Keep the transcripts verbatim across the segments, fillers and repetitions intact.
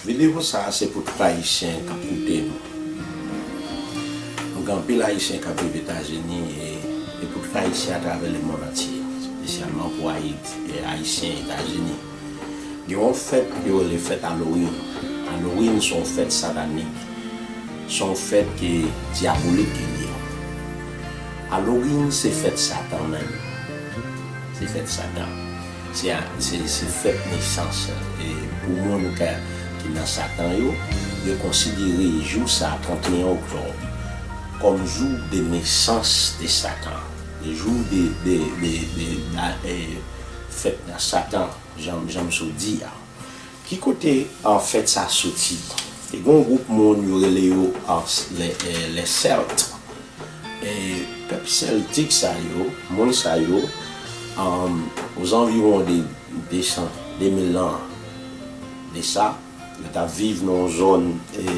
Videyo sa a se pou tout Ayisyen k ap koute nou. Nou gen anpil Ayisyen k ap viv Etazini e, e pou tout Ayisyen atravè lemonn antye, espesyalman pou Ayiti, e Ayisyen Etazini. Gen yon fèt yo rele fèt Halloween. Halloween se yon fèt satanik. Se yon fèt ke dyabolik ke li ye. Halloween se fèt Satan menm. Se fèt Satan. Se, se, se fèt nesans. E pou moun ka, ki nan Satan yo, yo konsidere jou sa, trannteyen oktòb, kòm jou de nesans de Satan. Le jou de, de, de, de, de, e, fèt nan Satan, jan, jan m sot di a. Ki kote, an, fèt sa soti? Te gen yon gwoup moun, yo rele yo, an, les, e, les Celtes. E pèp Celtic sa yo, moun sa yo, um, ozanviwon de de san, de mil an de sa, yo t ap viv nan yon zòn, e,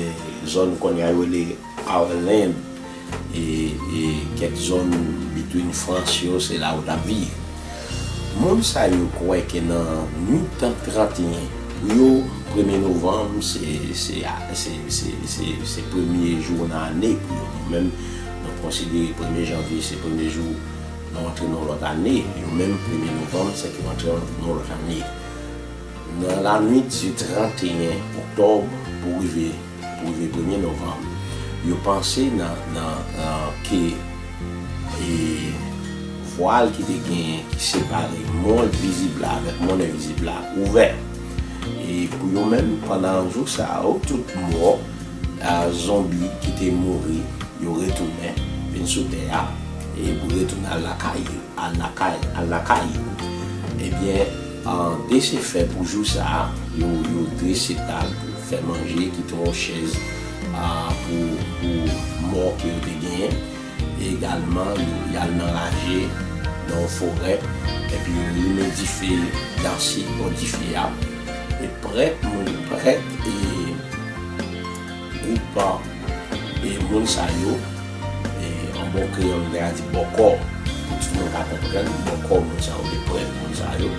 zòn kounye a yo rele Ireland, e, e kèk zòn between Frans yo, se la yo t ap viv. Moun sa yo kwè ke nan nwit trannteyen, pou yo, premye novanm, se, se, se, se, se, se premye jou nan ane pou yo. Nou menm, nou konsidere premye janvye se premye jou nou antre nan lòt ane. Yo menm, premye novanm, se ke yo antre nan lòt ane. Nan lanwit di trannteyen oktòb pou rive, pou rive premye novanm, yo panse nan, nan, nan ke, e, vwal ki te genyen ki separe mond vizib la avèk mond envizib la ouvè. E pou yo menm, pandan jou sa yo, tout mò, a, zonbi ki te mouri, yo retounen vin sou tè a, e pou retounen al lakay yo, al lakay, al lakay yo. Ebyen, an, de se fè pou jou sa a, yo, yo drese tab, fè manje, kite yon chèz, a, pou, pou mò ke yo te genyen. E egalman, yo, y al nan raje, nan yon forè, epi yo limen dife, danse bò dife a. E prèt, moun prèt, e gwoup, e moun sa yo, e an bon kreyòl, nou ta di bòkò, pou tout moun ka konprann, bòkò moun sa yo, de prèt moun sa yo,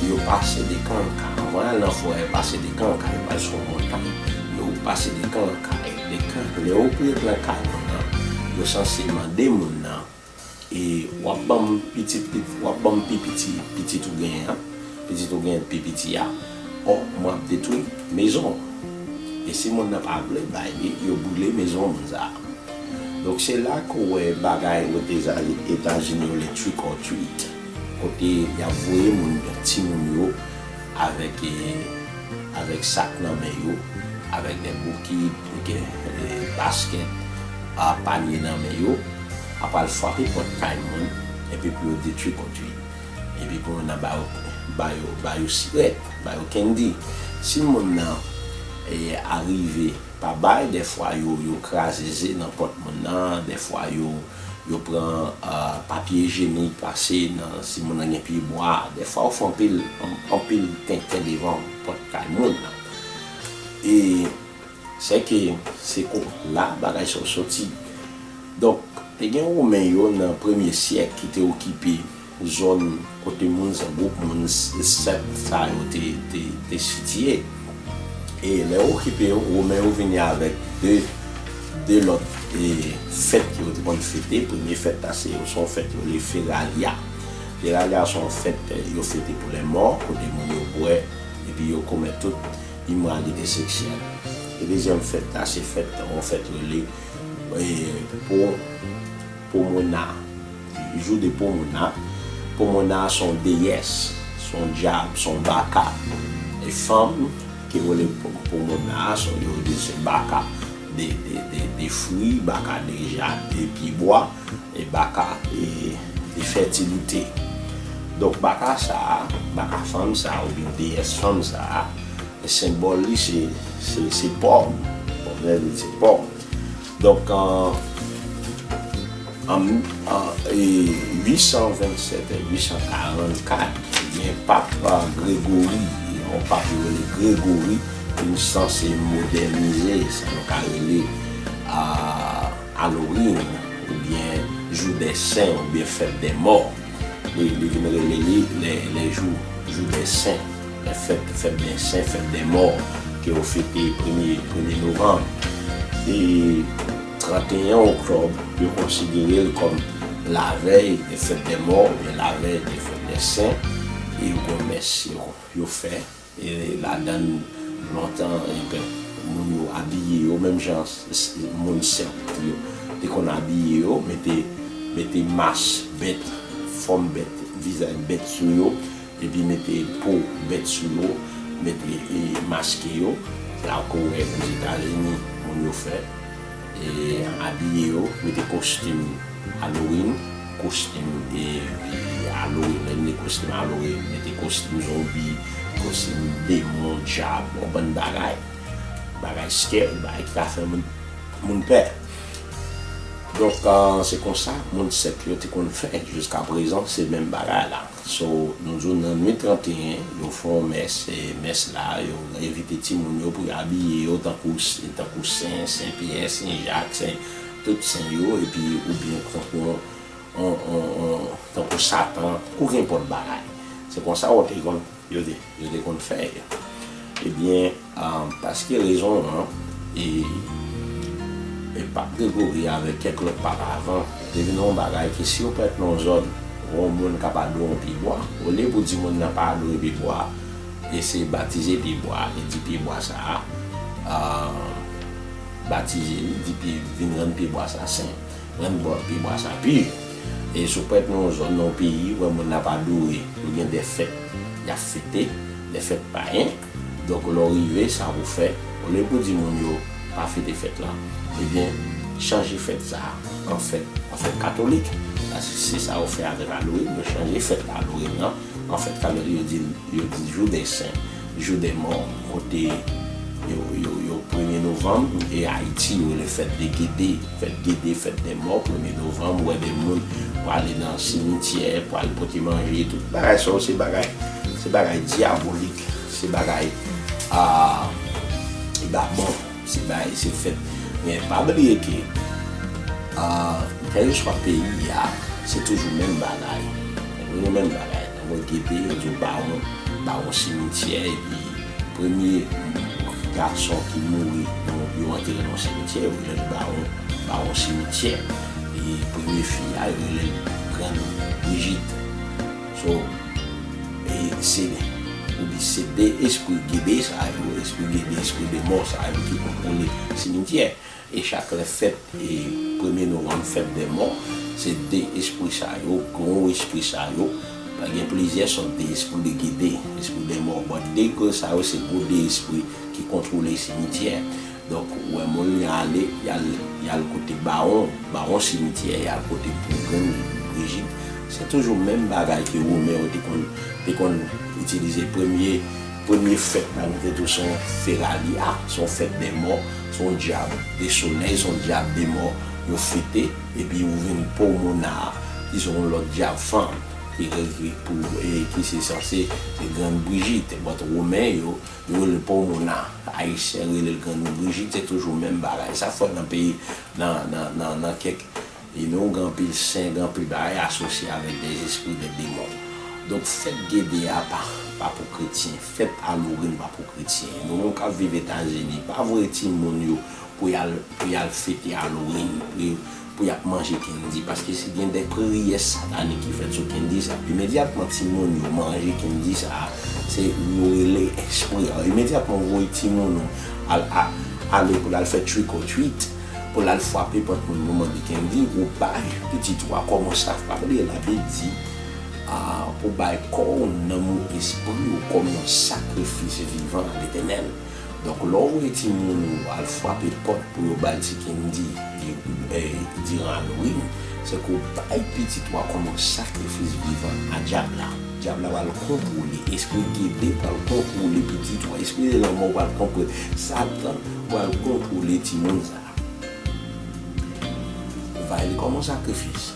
yo pase de kanka. Anvan y al nan forè, pase de kanka, yo pral sou yon montay, yo pase de kanka, e de kanka, lè yo rive pran kay moun nan, yo sanse mande moun nan, e w ap ban m pitit, pit-, w ap ban m pi piti, pitit ou genyen an, pitit ou genyen pi piti a, ò, mwen ap detwi mezon w. E si moun nan pa vle bay li, yo boule mezon moun sa a. Donk, se la ke w wè bagay Etazini yo rele trick or treat, kote y ap voye moun, timoun yo, avèk, e, avèk sak nan men yo, avèk de bokit, e, baskèt, a, panye nan men yo, ap al frape pòt kay moun, epi pou yo di trick or treat. Epi pou moun nan ba yo, ba yo, ba yo sirèt, ba yo candy. Si moun nan, e, arive pa bay, dèfwa yo, yo kraze ze nan pòt moun nan, dèfwa yo, yo pran, a, papye ijenik pase nan, si moun nan gen pye bwa, dèfwa yo fè anpil, an-, anpil tenten devan pòt kay moun nan. E sèke se ko-, la bagay sa yo soti. Donk, te gen Women yo nan premye syèk ki te okipe zòn kote moun sa, gwoup moun s-, Sèt sa yo te, te, te sitye. E lè yo okipe yo, Women yo vini avèk de, de lòt, e, fèt ke yo te konn fete. Premye fèt la, se, se yon fèt yo rele Feralia. Feralia se yon fèt, e, yo fete pou lèmò, kote moun yo bwè, epi yo komèt tout imoralite seksyèl. E dezyèm fèt la, se fèt, yon fèt rele, e, Po-, Pomona. Jou de Pomona. Pomona se yon deyès, se yon dyab, se yon baka. E fanm ki rele Po-, Pomona, se, yo di se baka de, de, de, de fwi, baka de ja, de pye bwa, e baka, e, de fètilite. Donk, baka sa a, baka fanm sa a, oubyen deyès fanm sa a, e senbòl li se, se, se pòm. Pòm nan li se pòm. Donk, an, an, an, e, uitsan vennsèt e uitsan karannkat, ebyen, pap, a, Gregori, yon pap yo rele Gregori, vin sanse modènize sa nou ka rele, a, Halloween, oubyen Jou dè Sen, oubyen Fèt dè Mò. Li, li vin rele li lè, lè jou, jou dè sen, lè fèt, fèt dè sen, fèt dè mò, Yo fete premye, premye novanm. E tranteyen oktòb, yo konsidere l kòm lavèy de fèt dè mò oubyen lavèy de fèt dè sen. E yo gen mès yo, yo fè. E ladan l, lontan, e ben, moun yo abiye yo menm jan s- s- moun sèk yo te konn abiye yo, mete, mete mas bèt, fòm bèt, vizaj bèt sou yo, epi mete po bèt sou yo, mete, e, maske yo. Se la ke w wè Ozetazini, moun yo fè, e, abiye yo, mete kostim Halloween, kostim, e, e, Halloween, lè m di kostim Halloween, mete kostim zonbi, kostim demon, dyab, yon bann bagay. Bagay scary, bagay ki ka fè moun, moun pè. Donk, ah, se konsa, moun sèk yo te konn fè. Jiska prezan, se menm bagay la. So, nou di w nan nwit tranteyen, yo fè yon mès, e mès la, yo envite timoun yo pou yo abiye yo tankou, tankou sen, Sen Pyè, Sen Jak, sen, tout sen yo, epi oubyen tankou yon, yon, yon, yon, tankou Satan, ou kenpòt bagay. Se konsa yo te konn, yo te, yo te konn fè yo. Ebyen, ah, paske rezon an, e, e Pap Gregori avèk kèk lòt pap avan, te vin yon bagay ke si yo prèt nan yon zòn, yon moun k ap adore yon pyebwa, olye pou di moun nan pa adore pyebwa, e se batize pyebwa, e di pyebwa sa a, ah, batize li, di pye, vin rann pyebwa sa sen, rann bò pyebwa sa pi. E si w prèt nan yon zòn, nan yon peyi, wè moun ap adore, yo gen de fèt y ap fete, de fèt payen. Donk, lè w rive, sa pou fè, olye pou di moun yo pa fete fèt la, ebyen, chanje fèt sa a an fèt, an fèt katolik. Paske se sa yo fè avèk Halloween, yo chanje fèt Halloween nan an fèt katolik, yo di l, yo di l jou dè sen, jou dè mò, kote yo, yo, yo premye novanm, e Ayiti, yo rele fèt de Gede, fèt Gede, fèt dè mò, premye novanm, ou wè de moun prale nan simityè, pral pote manje, tout bagay sa yo, se bagay, se bagay dyabolik, se bagay, ah, ki pa bon, se bagay, se fèt. Men pa bliye ke, ah, kèlkeswa peyi a, se toujou menm bagay. Se toujou menm bagay. Nan bò Gede, yo di w bawon, bawon simityè, epi premye gason ki mouri, yo, yo antere nan yon simityè, yo rele l bawon, bawon simityè. E premye fi a, yo rele l Grann Brijit. So, e se, oubyen se de espri Gede sa yo, espri Gede, espri de mò sa yo ki kontwole simityè. E chak lè fèt, e premye novanm, fèt dè mò, se de espri sa yo, gwo espri sa yo, gen plizyè sòt de espri de Gede, espri dè mò. Bon, de gwo sa yo, se gwo de espri ki kontwole simityè. Donk, ou wè moun y ale, y al, y al kote bawon, bawon simityè, y al kote pou Grann Brijit. Se toujou menm bagay ke Women yo te konn, te konn itilize. Premye, premye fèt la, nou te di w se yon feralia, se yon fèt dè mò, se yon dyab de solèy, se yon dyab dè mò yo fete, epi ou vin Pomona, ki se yon lòt dyab fanm, ki, ki pou, e, ki se sanse, se Grann Brijit. But Women yo, yo rele Pomona, Ayisyen rele l Grann Brijit, se toujou menm bagay. Sa fèt nan peyi, nan, nan, nan, nan kèk, e nou gen anpil sen, gen anpil bagay asosye avèk de espri, de demon. Donk, fèt Gede a pa, pa pou kretyen, fèt Halloween pa pou kretyen. Nou menm k ap viv Etazini, pa voye timoun yo pou y al, pou y al fete Halloween, pou yo, pou y ap manje kendi, paske se gen de priyè satanik ki fèt sou kendi sa. Imedyatman timoun yo manje kendi sa, se yo rele espri a. Imedyatman voye timoun ou al, a, ale pou l al fè trick or treat, pou l al frape pòt moun pou mande kendi, ou bay pitit ou a kòm yon sak-, pa bliye Labib di, a, pou bay kò w, nanm ou, espri ou kòm yon sakrifis vivan a Letènèl. Donk, lè w voye timoun ou al frape pòt pou yo ba l ti kendi, di, e, diran Halloween, se ke w bay pitit ou a kòm yon sakrifis vivan a dyab la. Dyab la pral kontwole, espri Gede pral kontwole pitit ou a, espri de lanmò pral kontwole, Satan pral kontwole timoun sa a. Ou bay li kòm yon sakrifis.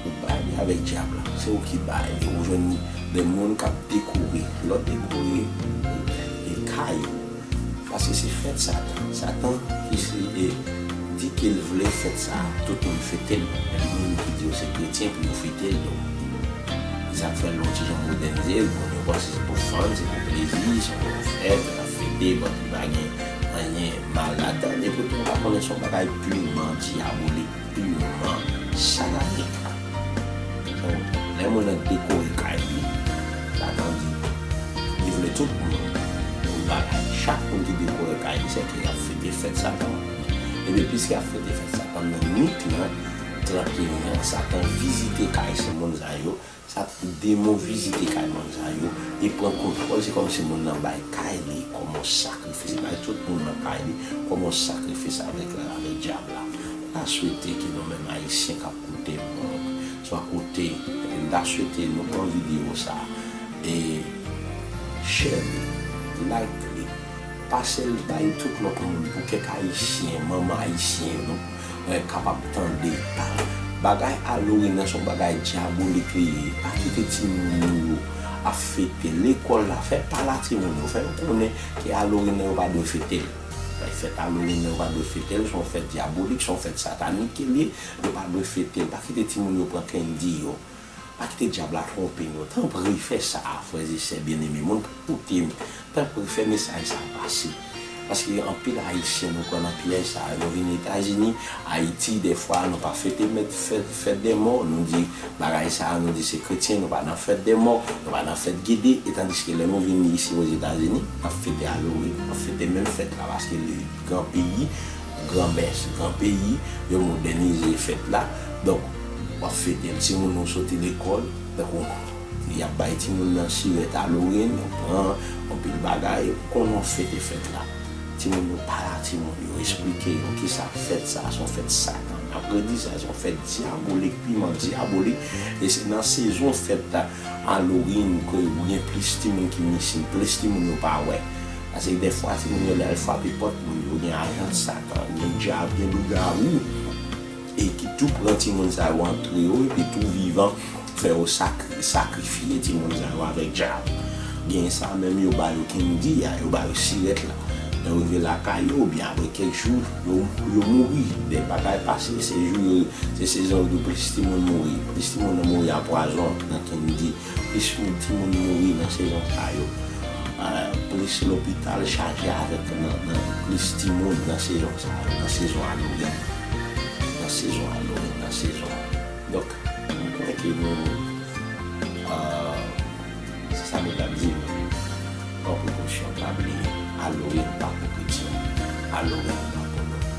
Ou bay li avèk dyab la. Se ou ki bay li. Ou jwenn de moun k ap dekore. Lè w dekore, e, kay ou. Paske se fèt Satan. Satan ki se, e, di ke l vle fèt sa a, tout moun fete l. Menm moun ki di yo se kretyen pou yo fete l tou. Se sa k fè l yon ti jan modènize l, bon, yo panse se pou fun, se pou plezi, se yon fèt, y ap Debòt, li pa gen anyen mal ladan l, epoutan w pa konnen se yon bagay piman dyabolik, piman satanik. Donk, lè moun nan dekore kay li, Satan di, li vle tout moun pou l bagay. Chak moun ki dekore kay li, se ke y ap fete fèt Satan. Ebyen, piske y ap fete fèt Satan nan nwit lan, tranteyen an, Satan vizite kay se moun sa yo, sa, demon vizite kay moun sa yo, li pran kontwòl, se kòmsi moun nan bay kay li kòm yon sakrifis, li bay tout moun nan kay li kòm yon sakrifis avèk, avèk dyab la. M ta swete ke nou menm Ayisyen k ap koute m, swa kote, m ta swete nou pran videyo sa a, e share li, like li, pase l bay tout lòt moun pou kèk Ayisyen, manman Ayisyen yo, eh, kapab tande. Bagay Halloween nan se yon bagay dyabolik li ye. Pa kite timoun nou yo ap fete l. Lekòl la, fè pale a timoun yo, fè yo konnen ke Halloween nan yo pa dwe fete l. Fèt Halloween nan yo pa dwe fete l, se yon fèt dyabolik, se yon fèt satanik ke l ye, yo pa dwe fete l. Pa kite timoun yo pran kendi yo. Pa kite dyab la twonpe nou. Tanpri, fè sa, frè e sè byeneme, moun k ap koute m. Tanpri, fè mesaj sa a pase. Paske anpil Ayisyen, nou pran nan pyèj sa a. Nou vin Etazini, Ayiti, dèfwa, nou pa fete mèt fèt, fèt dè mò. Nou di bagay sa a, nou di se kretyen, nou pa nan fèt dè mò, nou pa nan fèt gede. E tandiske lè nou vin isi Ozetazini, n ap fete Halloween, n ap fete menm fèt la, paske le gran peyi, gran mès, gran peyi, yo modènize fèt la. Donk, w ap fete l. Timoun ou soti lekòl, tankou y ap bay timoun nan sirèt Halloween, yo pran anpil bagay, ou konnen w ap fete fèt la. Timoun yo, pale a timoun yo, eksplike yo kisa fèt sa a, se yon fèt satanik. N ap redi sa, se yon fèt dyabolik, piman dyabolik, e se nan sezon fèt la, Halloween, ke ou gen plis timoun ki misin, plis timoun yo pa wè. Paske dèfwa, timoun yo, lè y al frape pòt moun yo, gen ajan Satan, gen dyab, gen lougawou, e ki tou pran timoun sa yo, antre yo, epi tou vivan, fè yo sakri-, sakrifye timoun sa yo avèk dyab. Gen sa menm, yo ba yo kendi a, yo ba yo sirèt la. Lè yo rive lakay yo, oubyen apre kèk jou, yo, yo mouri. Dè bagay pase, se jou yo, se sezon yo plis timoun mouri. Plis timoun mouri a pwazon nan kendi. Plis moun, timoun mouri nan sezon sa yo. Ah, plis lopital chaje avèk nan, nan plis timoun nan sezon sa yo, nan sezon Halloween. Nan sezon Halloween, nan sezon. Donk, m kwè ke nou, ah, se sa nou t ap di nou. Pran prekosyon, pa bliye, Halloween pa pou kretyen. Halloween pa pou nou.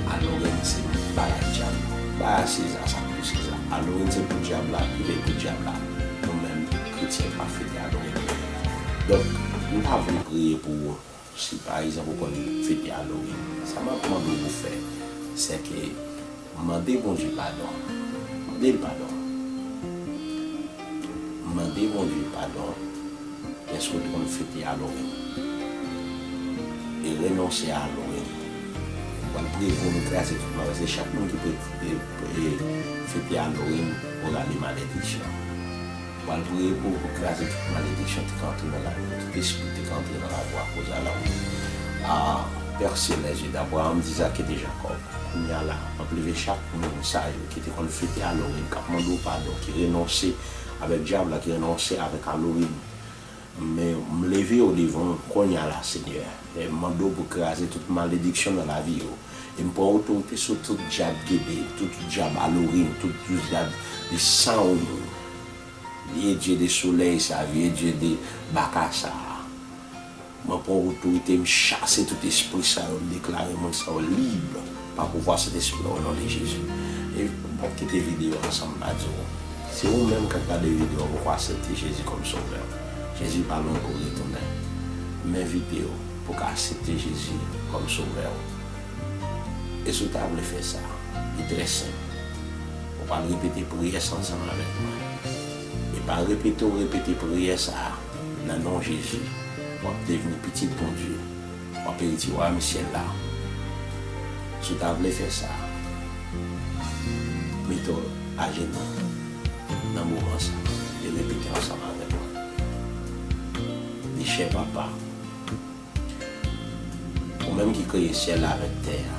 Halloween se bagay dyab. Bay a Seza sa k pou Seza. Halloween se pou dyab la, kite l pou dyab la. Nou menm, kretyen, pa fete Halloween. Donk, m ta vle priye pou ou. Si, pa egzanp, ou konn fete Halloween, sa m ap mande w pou fè, se ke mande Bondye padon. Mande l padon. Mande Bondye padon. Èske w te konn fete Halloween? E renonse a Halloween. Mwen priye pou nou kraze tout mal, paske chak moun ki pre-, e, e, fete Halloween, ou rale malediksyon. Mwen priye pou, pou kraze tout malediksyon ki te antre nan lavi, tout espri ki te antre nan lavi akoz Halloween. Ah, Père céleste, Dieu d'Abraham, d'Isaac et de Jacob. Kounye a la, m ap leve chak moun sa yo ki te konn fete Halloween, k ap mande w padon, ki renonse avèk dyab la, ki renonse avèk Halloween. Men m leve yo devan w kounye a la, Senyè. E m mande w pou kraze tout malediksyon nan lavi yo. E m pran otorite sou tout dyab gede, tout dyab Halloween, tout dyab de sound, vye dye de solèy sa, vye dye de baka sa. Mwen pran otorite, m chase tout espri sa yo, m deklare moun sa yo lib pa pouvwa Sentespri a, o non de Jezi. E m p ap kite videyo ansanm pa di w, se ou menm k ap gade videyo a, poko aksepte Jezi kòm sovè w. Jezi pa lwen pou retounen. M envite w pou w ka aksepte Jezi kòm sovè w. E si w ta vle fè sa, li trè senp. Ou pral repete priyè sa ansanm avèk mwen. E pa repete w repete priyè sa a, nan non Jezi, w ap devni pitit Bondye. W ap eritye wayòm syèl la. Si w ta vle fè sa, mete w ajenou nan moman sa a e repete ansanm avèk mwen. Di, chè Papa, ou menm ki kreye syèl la avèk tè a,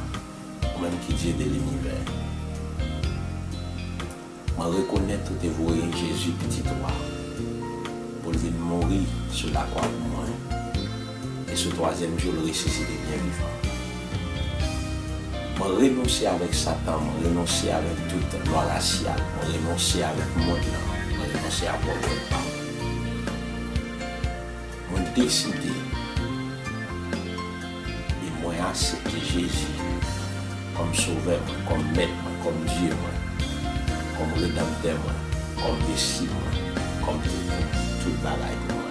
ou menm ki Dye de linivè, mwen rekonèt ou te voye Jezi, pitit ou a, pou l vin mouri sou lakwa pou mwen. E sou twazyèm jou, l resisite byen vivan. Mwen renonse avèk Satan, mwen renonse avèk tout lwa rasyal, mwen renonse avèk mond lan, mwen renonse ak ògèy pa m. Mwen deside e mwen aksepte Jezi kòm Sovè mwen, kòm Mèt mwen, kòm Dye mwen, kòm Redanmtè mwen, kòm Mesi mwen, kòm tout, tout bagay pou mwen.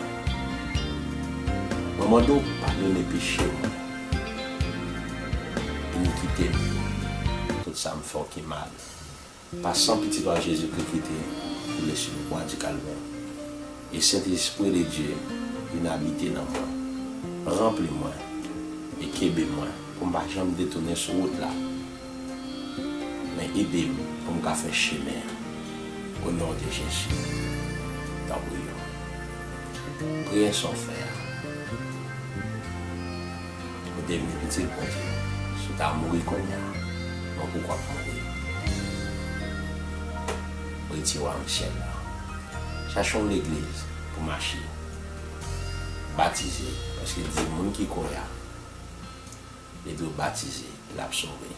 Mwen mande w padone peche mwen, inikite m yo, tout sa m fè w ki mal. Pa san Pitit ou a Jezikri ki te koule sou kwa di Kalvè. E Sentespri de Dye vin abite nan mwen. Ranpli mwen e kenbe mwen pou m pa janm detounen sou wout la. Men ede m pou m ka fè chemen an. O non de Jezi, tanpri yo. Priyè sa w fè a. Ou devni pitit Bondye. Si w ta mouri kounye a, mwen poko ap mouri. Retire w nan syèl la. Chache yon legliz pou mache. Batize, paske di moun ki kwè a, li dwe batize, l ap sove.